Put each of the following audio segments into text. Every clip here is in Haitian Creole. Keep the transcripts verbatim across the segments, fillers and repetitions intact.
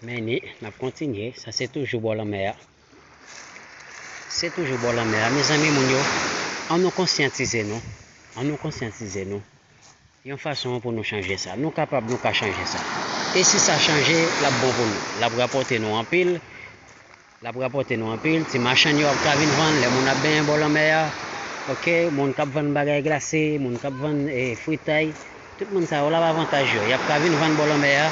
Men ni, n ap kontinye. Sa se toujou bò lanmè a. Se toujou bò lanmè a. Mezanmi, moun yo, ann nou konsyantize nou. Ann nou konsyantize nou. Yon fason pou nou chanje sa. Nou kapab, nou ka chanje sa. E si sa chanje, l ap bon pou nou. L ap rapòte nou anpil. L ap rapòte nou anpil. Ti machann yo ap ka vin vann lè moun ap benyen bò lanmè a. Oke, moun k ap vann bagay glase, moun k ap vann eh, fritay. Tout moun sa yo l ap avantaj yo. Y ap ka vin vann bò lanmè a.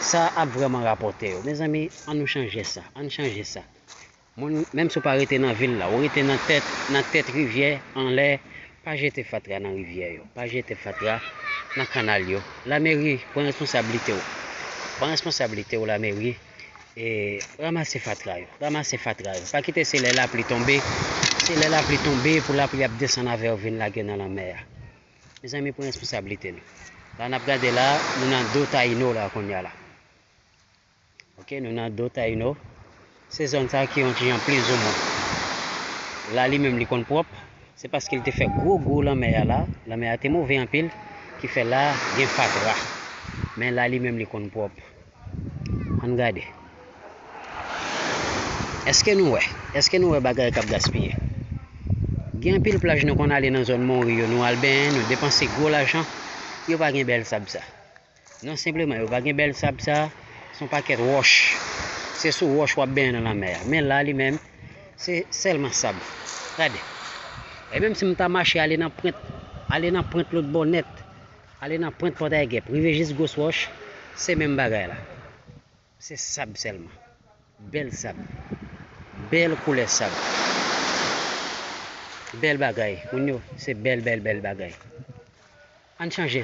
Sa ap vrèman rapòte yo. Mezanmi, ann nou chanje sa. Ann chanje sa. Moun, menm si w pa rete nan vil la, ou rete nan tèt, nan tèt rivyè, anlè, pa jete fatra nan rivyè yo. Pa jete fatra nan kanal yo. Lameri, pran responsablite w. Pran responsablite w, lameri. E ranmase fatra yo. Ranmase fatra yo. Pa kite se lè lapli tonbe, se lè lapli tonbe pou lapli ap desann avè w vin lage nan lanmè a. Mezanmi, pran responsablite nou. La n ap gade la, nou nan do Tayino la kounye a la. Oke, nou nan do Tayino. Se zòn sa ki yon ti jan plizoumwen. La li menm li konn pwòp. Se paske li te fè gwo gwo lanmè a la. Lanmè a te move anpil. Ki fè la gen fatra. Men la li menm li konn pwòp. Ann gade. Èske nou wè? Èske nou wè bagay k ap gaspiye? Gen anpil plaj nou konn ale nan zòn Monri yo, nou al benyen, nou depanse gwo lajan, yo pa gen bèl sab sa. Non, senpleman, yo pa gen bèl sab sa, se yon pakèt wòch. Se sou wòch w ap benyen nan lanmè a. Men la, li menm, se sèlman sab. Gade. E menm si m ta mache ale nan pwent, ale nan pwent lòt bò nèt, ale nan pwent Pòtay Gèp, rive jis Gwo Wòch, se menm bagay la. Se sab sèlman. Bèl sab. Bèl koulè sab. Bèl bagay. Moun yo, se bèl, bèl, bèl bagay. Ann chanje